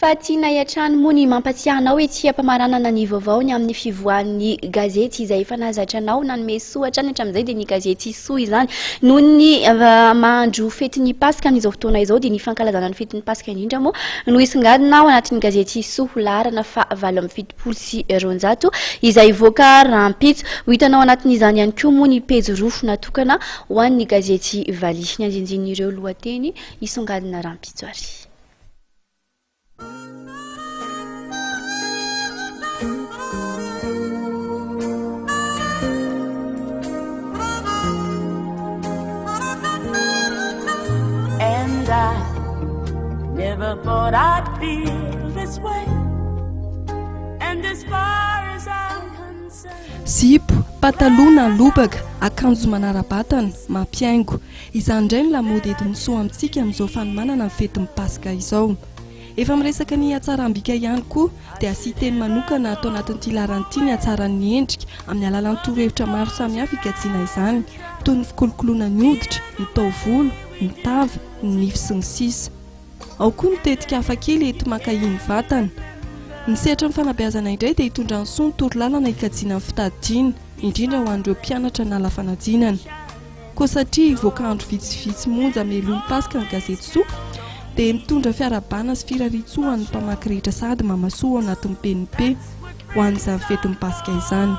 Fa tianay hatrany moa ny mampatsiahy anao ety am-pamaranana ny vaovao ny amin'ny fivoahan'ny gazety izay efa nahazatra anao nanome soa hatrany hatramin'izay dia ny gazety Soa izany. Noho ny maha-andro fetin'ny Paska amin'izao fotoana izao dia ny fankalazana ny fetin'ny Paska indrindra moa no hisongadina ao anatin'ny gazety Soa laharana faha 278 izay hivoaka rahampitso. Ho hitanao anatin'izany ihany koa moa ny pejy roa natokana ho an'ny gazety Valiha. Ny andinindin'ireo lohateny hisongadina rahampitso ary. And I never thought I'd feel this way. And as far as I'm concerned. Zipo, pataloha na lobaka, akanjo manara-batana, mampihaingo. Izany indray no lamaody entin'ny soa amintsika amin'izao fanomanana ny fetin'ny Paska izao. Efa miresaka ny hatsaram-bika ihany koa dia asian-teny manokana ato anatin'ity laharana ity ny hatsaran'ny endrika amin'ny alalan'ny torohevitra maro samihafa hikajiana izany toy ny fikolokoloana ny hoditra, ny taovolo, ny tava, ny nify sy ny sisa. Ao koa ny tetika hafakely enti-maka iny vatana. Ny sehatry ny fanabeazana indray dia hitondran'ny soa ny torolalana hikajiana ny fitadidiana, indrindra ho an'ireo mpianatra nala fanadinana. Koa satria hivoaka andro vitsivitsy monja mialoha ny Paska ny gazety Soa, dia mitondra fiarahabana sy firarian-tsoa ho an'ny mpamaky rehetra sahady Mamasoa ao anatin'ny PNP ho an'izany fetin'ny Paska izany.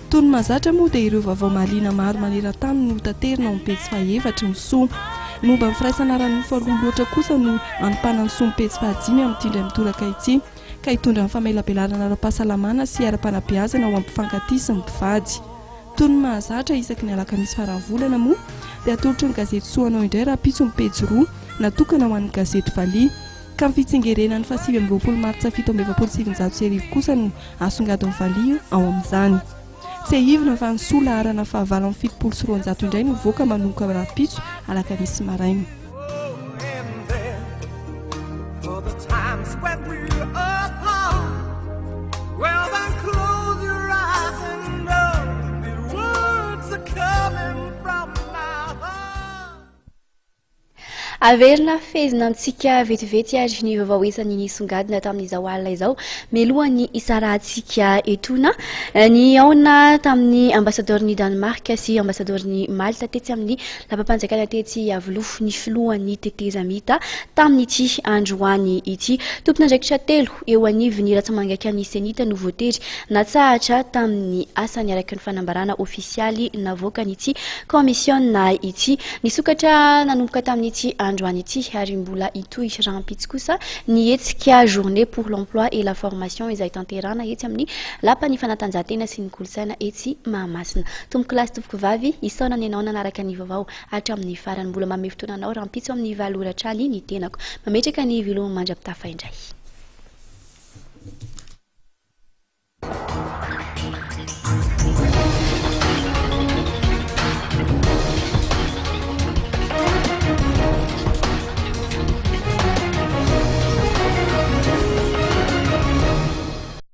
Toy ny mahazatra moa dia ireo vaovao mahaliana maro maneran-tany no hotaterina ao amin'ny pejy fahaefatry ny Soa. Ny momba ny firaisana ara-nofo aloha loatra kosa no anompanan'ny Soa ny pejy fahadimy amin'ity indray mitoraka ity, ka hitondra ny famelabelarana ara-pahasalamana sy ara-panabeazana ho an'ny mpifankatia sy ny mpivady. Toy ny mahazatra isaky ny alakamisy faran'ny volana moa dia atolotry ny gazety Soa anao indray rahampitso ny pejy roa natokana ho an'ny gazety Valiha. Ka ny fitsingerenan'ny faha 29 martsa 1947 kosa no asongadin'ny Valiha ao amin'izany. Tsiahivina fa ny Soa laharana faha 278 indray no hivoaka manomboka rahampitso alakamisy maraina. Averina fehezina amintsika vetivety ary ny vaovao isan'ny nisongadina tamin'izao alina izao mialohan'ny hisarahantsika etoana. Nihaona tamin'ny ambasadaorin'i Danemark sy ambasadaorin'i Malte tetsy amin'ny Lapam-panjakana tetsy Iavoloha ny filohan'ny tetezamita tamin'ity androany ity. Tompon'andraikitra telo eo anivon'ny ratsamangaikan'ny Cenit no voatery natsahatra tamin'ny asany araka ny fanambarana ofisialy navoakan'ity kaomisiona ity. Nisokatra nanomboka tamin'ity androany ity ary mbola hitohy rahampitso kosa ny hetsika Journée pour l'emploi et la formation izay tanterahana etsy amin'ny Lapan'ny fanatanjahantena sy ny kolontsaina etsy Mahamasina. Tompokolahy sy tompokovavy, isaorana ianao nanaraka ny vaovao hatramin'ny farany. Mbola manome fotoana anao rahampitso amin'ny valo ora hatrany ny tenako. Mametraka ny veloma mandra-pitafa indray.